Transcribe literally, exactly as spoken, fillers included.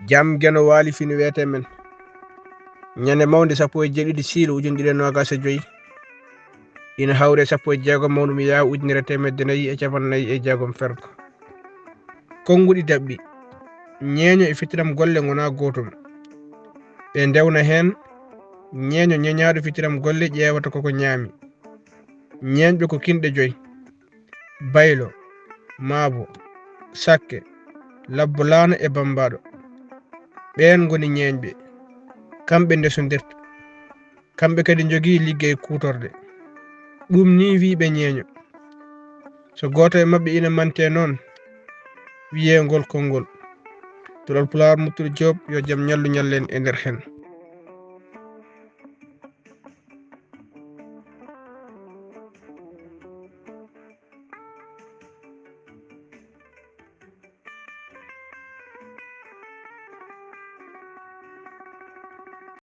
Jam Geno waali fini weete men. Ñande mawnde sappo e jeeɗiɗi siilu ujunere ɗiɗi e noogas e joy, ina hawri e sappo e jeego mawndu mi yaha ujunere teemedde nayi e capanɗe nayi e jeegom fergo. Konnguɗi daɓɓi. Ñeeño e fitiram golle ngonaa gootum. Ɓe ndewna heen ñeeño ñeñaaɗo fitiram golle ƴeewata koko ñaami. Ñeeñɓe ko kinɗe joy. Baylo, Maabo, Sakke, Labbo Laana e Bammbaaɗo. Ɓeen ngoni ñeeñɓe. Kamɓe ndesondirta. Kamɓe kadi njogii liggey kuutorɗe. Ɗum nii wiyɓe ñeeño. So gooto e maɓɓe ina mantee noon, wiyee ngol konngol. Puloor Pulaar Muttude Joob, yo jam ñallu ñallen e nder heen.